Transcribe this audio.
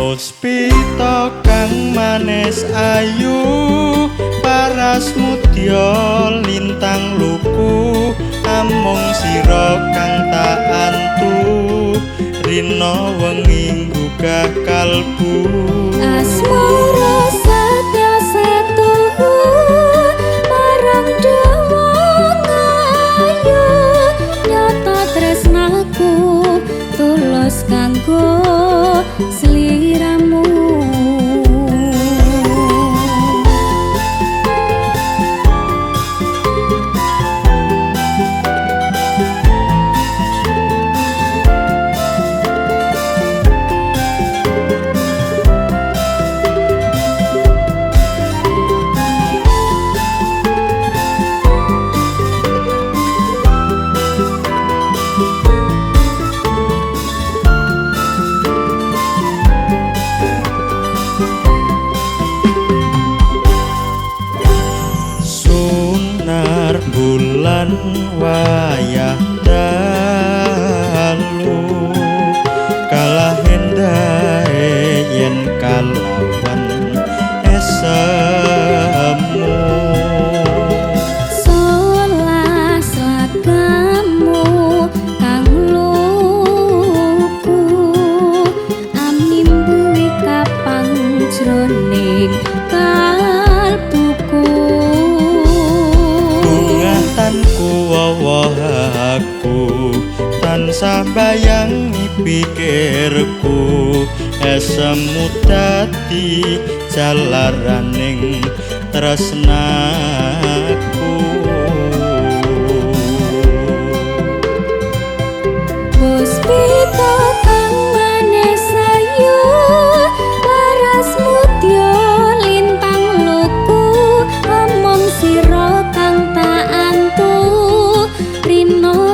Puspita kang manis ayu, paras mudya lintang luku, amung sira kang tak antu, rina wengi nggugah kalbu. Asmara setya setuhu marang dewa ayu, nyata tresnaku tulus kanggo sliramu. Sunar bulan wayah dalu, kalah endahe yen kalawan esemu. Solah slagamu kang luku, amimbuhi kapang jroning kalbuku. Bungatanku wowohaku tansah bayangi pikirku, esemu dadi jalaraning tresnaku. Puspita kang manis ayu, paras mudya lintang luku, amung sira kang tak antu, rina